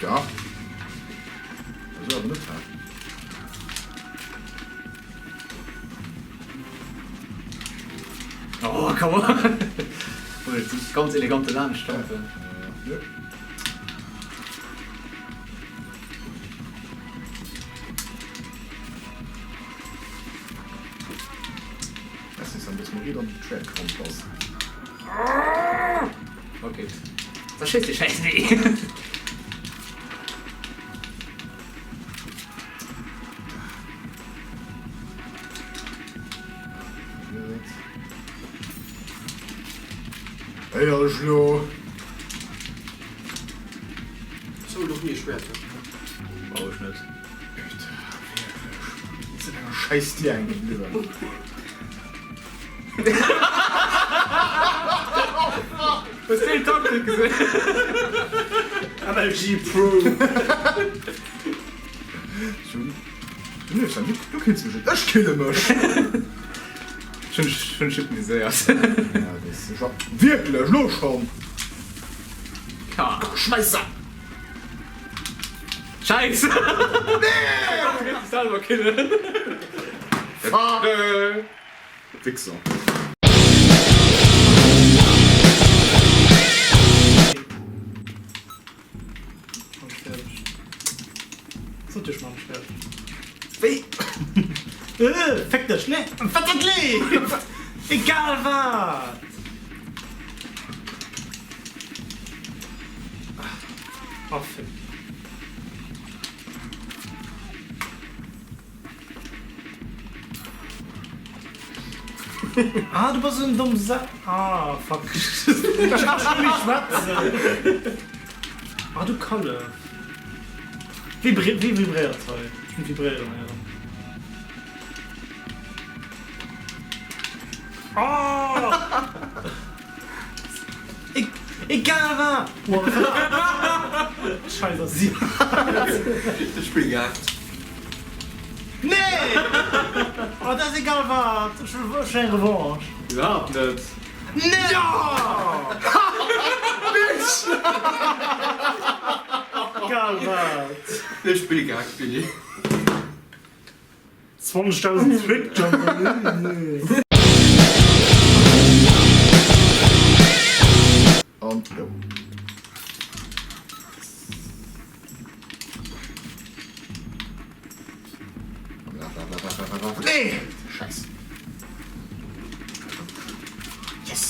Ja. Esou awer net, hä? Oh, come on! Oh, jetzt ist ganz elegante Laanschttampen. Nö. Merci Sam, dass mer riit an den Track gerannt bass. Okay. Da schéisst déi Schäiss ni. Héier ech lo. Sou doch nie Schwert. Brauch ech net. Putain, wierklech. Sinn enger scheiss Dier hänke bliwwen. Hues de déi Taktik gesinn? MLG Pro. Du niefs an, du kills mech net, ech kille mech. Ech hunn dech hypnotiséiert. Ja, weess ech. Wierklech, lo schonn? Schmeiss se! Scheiss! Nee! Du kanns dech selwer killen. Fuck! Wichser. Wéi? Féck dech! Nee! Wat dat leeft! Egal wat! Oh féck. Ah, du bass en domm Sa. Ah, fuck. Ech kann schon net méi schwätzen. Ah, du Kallef. Wéi wéi vibréiert hei? Ech hunn vibréieren héieren. Oh! Egal wat! Scheiss ass si. Ech spillen gehackt. Nee! Oh dat ass egal wat! Ech wëll eng Revanche. Iwwerhaapt net. Nee! Jo! Bitch! Egal wat! Ech spille gehackt, Billy. 20.000 Trick Jumper, nee. An go. Laf, laf, laf, laf, laf, laf. Nee! Scheiß. Yes!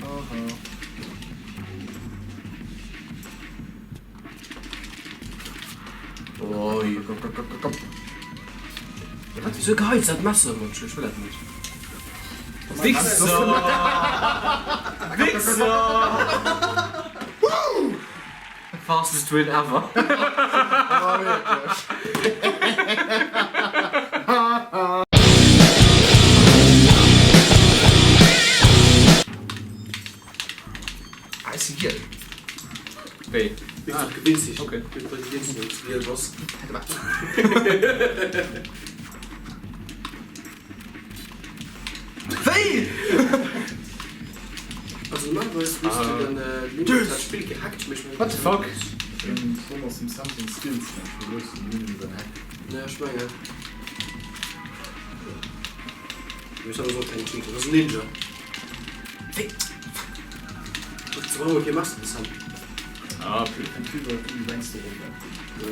Aha. Oh, Komm, komm, komm, komm, komm. Ja, wat, wieso geheits dat Messer mat? Ech wëll dat net. Wichser! Wichser! Fastest win ever. Oh, wierklech. Ah, ech si giel. Wéi? Ah, gewinns dich. Okay. Gewinns du, dass du giel bass. Wéi? Also normalerweis misst du dann Limit dat Spill gehackt, mee ech mengen. What the fuck? Schon ass dem Sam seng Skills net scho lues den Limit iwwer den Hack. Ja, ech mengen. Mee ech hat och keng Cheater, dat ass en Ninja. Wéi? Fuck! Ze brauche kee Messer, de Sam. Ah, Déi längste Ronn. Ja.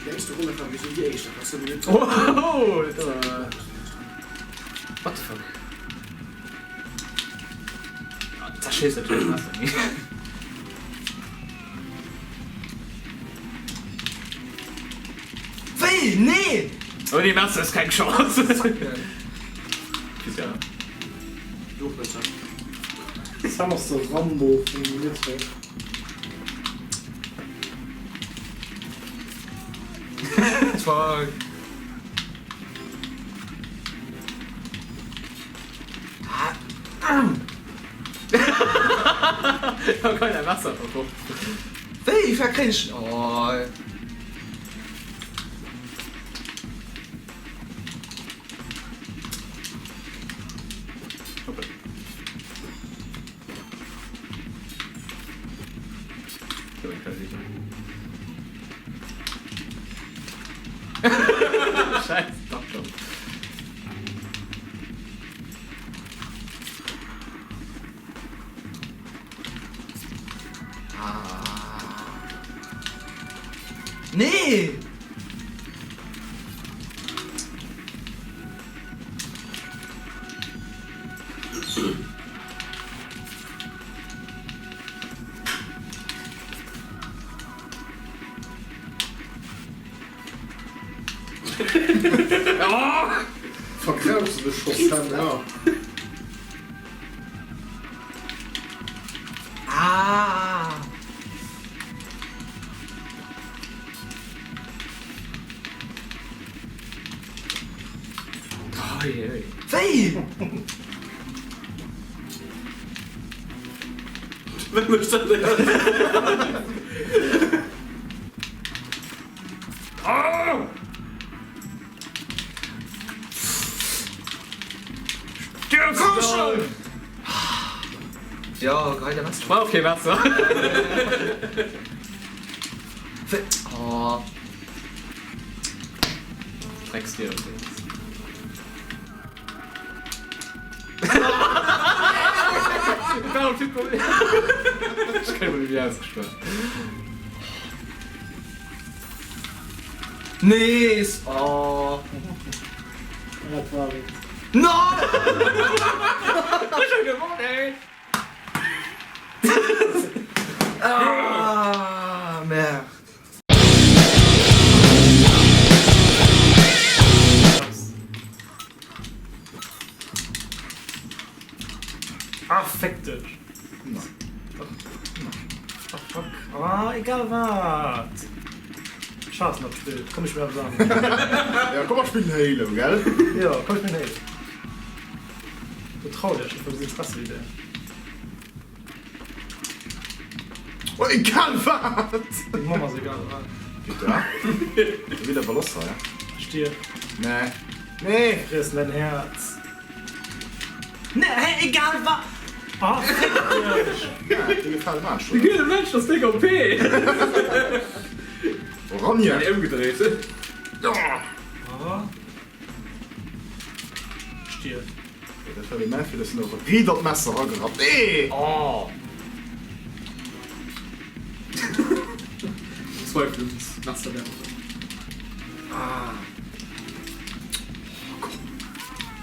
Déi längste Ronn, dat war wéi déi éischt, dat war 7 Minutten. Oh, dat war. What the fuck? Zerschéisst natierlech Messer, nee. Wéi? Nee! Ouni Messer ass keng Chance. Christian. Du och net, Sam. Sam ass de Rambo vum Lütke. Fuck. Ich hab kein Messer verkocht. Wéi? Wéi kréien ech. Oh. Video. Scheiße, dach schon. Ah. Nee! Vergraubst du dech scho Sam, ja. Ah! Wéi? Wat mécht dat denn? Komm schon! Jo, gehei der Messer. Brauch kee Messer. Wéi? Oh. Drecksdier. Nees! Oh. Dat war et. No! Ech hu gewonnen! Ah, merde. Ah, feck dech. Ah, fuck. Ah, egal wat. Ech haassen dat Spill. Komm, ech spillen eppes aneres. Ja, komm mer spillen Halo, gell? Jo, komm, ech spillen Halo. Do traut Iech, dat war Interesse wéi där. Oh, egal wat! Deng Mamm ass egal wat. Peter, du witt awer lass hei. Stier. Nee. Nee! Friessen däin Häerz. Nee, hä, egal wat! Oh, fick dech! Ja, dir gefält Mensch, De oder? gudde Mensch ass déck OP! Oranje! Ëmgedréit. Oh. Stier. Dat war dee Matthew, dat sinn och riit an d'Messer eragerappt. Nee! Oh! Zweifel Messer werfen. Ah.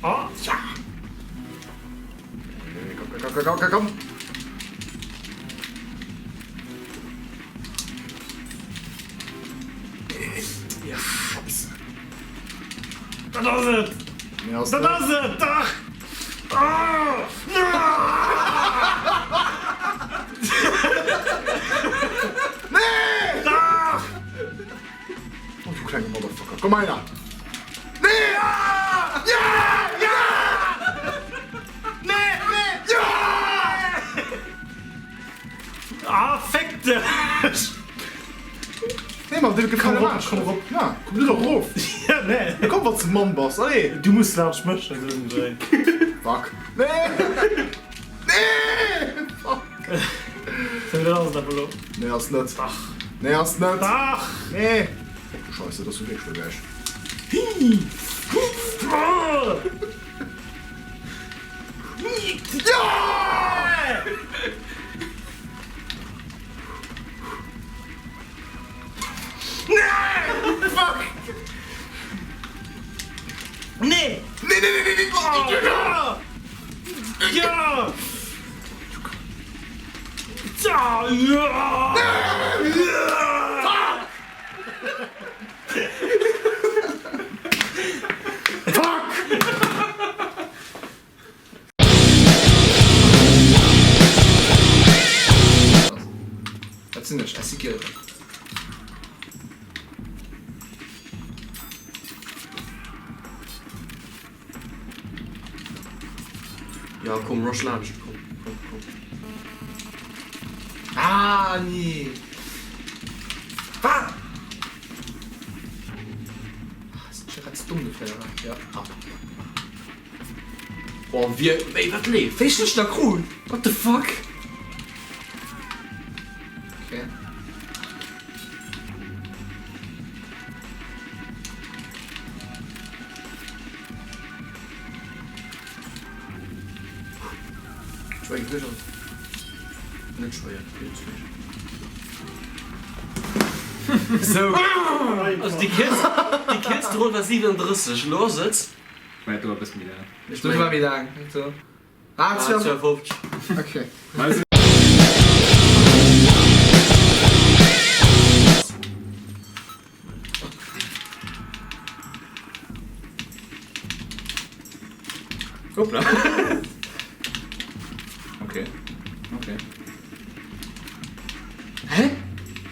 Oh, ja! Komm, komm, komm, komm, komm, komm! Ja. Scheiße. Dat ass et! Nee, ass Dat net. ass et! Dach! Ah! Nee! Dach! Oh, du klenge Motherfucker. Komm heiner! Nee! Ja! Ja! Nee! Nee! Ja! Ah, fick dech! Nee, Mann, dee Komm gefält erop, Mensch. komm erop. Ja, komm du doch erof. Ja, nee. Komm, wann s de Mann bass, allez! Du muss laanscht mech dann iergendwéi. Fuck. Nee! Nee! Fuck! Sou, dat ass et awer elo. Nee, ass net. Dach. Nee, ass net. Dach! Nee! Och du Scheisse, dat ass jo wierklech elo gläich. Ja! Nee! Fuck! Nee! Nee, nee, nee, nee, nee! Ja! Ja! Ja! Ja! Fuck! Wat sinn ech? Ech si giel. Ja komm rush laanscht, komm, komm, komm. Ah nee! Wat? Ah, sinn ech grad ze domm dofir, oder? Ja. Ah. Boah, wie, ey, wat leeft? Wéi sinn ech da krut? What the fuck? Okay. Eigentlech ass et net schwéier, d'Spill ze spillen. Sou, also déi kierz, déi kierzte Ronn war 37, elo ass et. Mä et dauert e bësse méi laang. Et dauert méi laang, so. Ah, 52. Okay. Hoppla. Okay. Okay. Hä?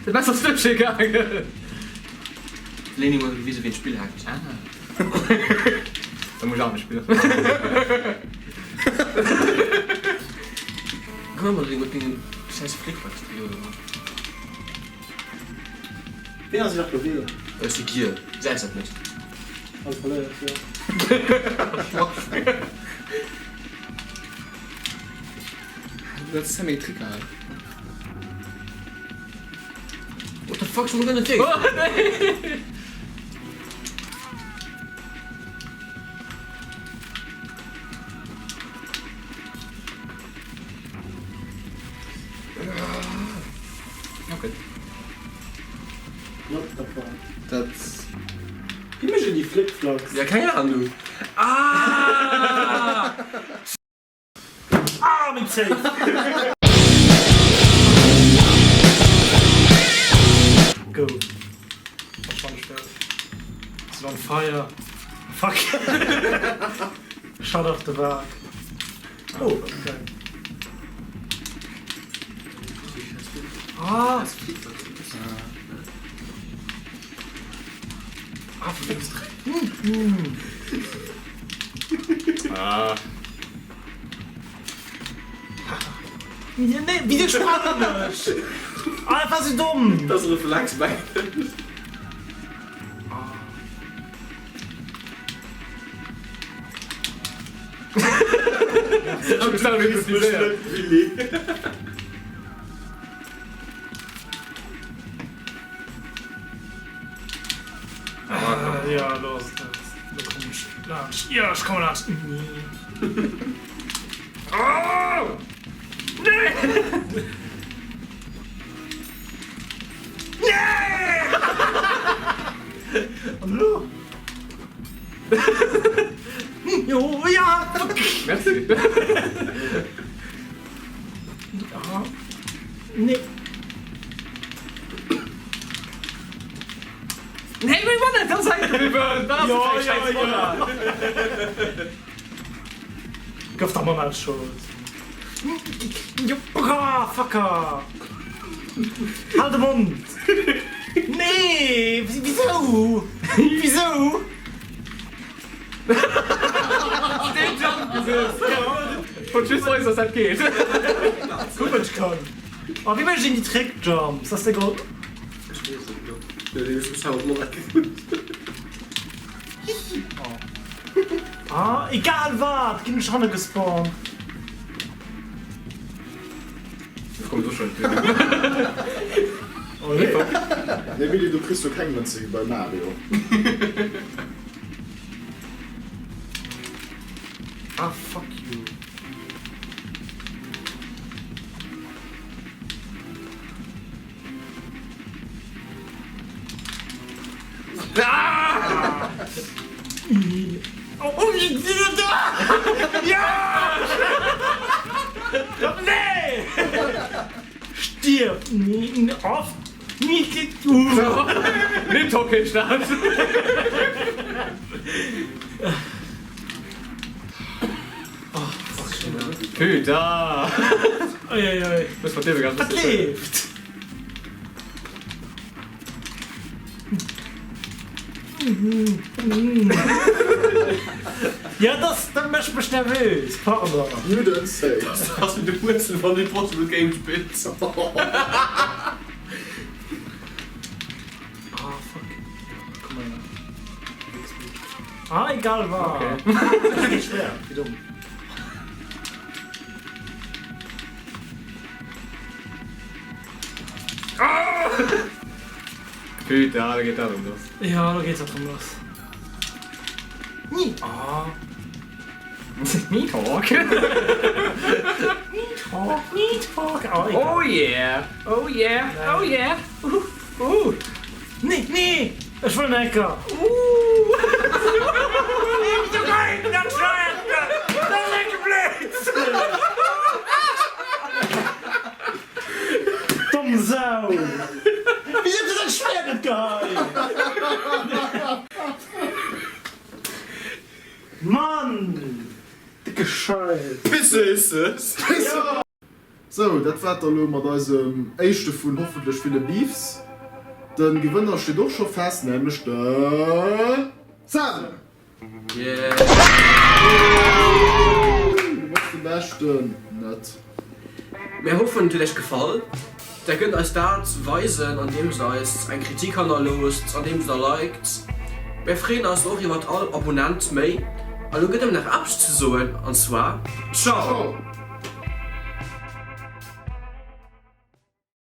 Dat Messer ass duerch gaangen. D'Leni huet gewisen, wéi een d'Spill hackt. Ah. Da muss ech anescht spillen. Komm mat dengem scheiss Flickflack-Trio do. Ween ass iwwerhaapt lo ween? Ech si giel. Gesäis dat net? All verléiert, jo. Dat ass meng Tricker hei. What the fuck, ech muss net déi. Oh nee! Okay. What the fuck? Dat. Wéi mécht een déi Flickflacks? Ja keng Ahnung. Ah! Ah, meng Zéif! Go. Verschwand ech dat. Sinn on fire. Fuck. Shut off the vac. Oh, okay. Ah! Ah, verfixt. Ah. Nee, wéi sprangen ech? Ah, dat war sou domm! Dat ass e Reflex, mengen ech. Ja, lo ass et dat. Lo kommen ech laanscht. Ja, ech komme laanscht. Oh! Nee! Nee! An elo? Jo, ja! Merci. Ah, nee. Nee, wéi wann et ass hänke bliwwen. Dat ass Ja, eng ja, schäiss ja. Roller. Gouf der Mamma Schold. Ah, Fucker! Hal de Mond! Nee! Wisou? Wisou? Deen Jump gesetzt! Wollt just weisen, dass dat geet. Guck, wat ech kann. Oh, wéi mécht een déi Trick-Jumps? Dat ass de Grond. Ech weess et net. Ah, egal wat, ginn ech hanne gespawnt. Ech kommen do schon. Oh nee. Nee Willy, du kriss do keng Mënze wéi bei Mario. Ah fuck you. Stierf! Net okay, Start! Putain! Wat leeft? Ja das dat mécht mech nervös, pardon. You don't say. Das ass wéi de Wuerzel wann Impossible Game spills. Ah fuck. Komm mal her. Ah egal war. Okay. Das geht schwer, wéi domm. Putain, da geet dat erëm lass. Ja, da geet dat erëm lass. Ni. Ah. Nidhogg. Nidhogg, Nidhogg. Oh, egal. Oh yeah, oh yeah, oh yeah. Uh, uh. Nee, nee, ech wëll en Hacker. Domm Sau! Wéi huet se dat Schwäert net geheien? Mann! Dicke Scheiss! Pisse is es! Sou, dat war et da lo mat eisem éischte vun hoffentlech ville Beefs. De Gewënner steet och scho fest, nämlech de Sam! Yeah! Du bass de Beschten, net? Mär hoffen et huet iech gefall. Der kënnt eis dat weisen andeems der eis eng Kritik hannerloosst, andeems der liked. Mär freeën eis och iwwert all Abonnent méi. A lo gëtt ëm nach eppes ze soen, an zwar Ciao! Ciao!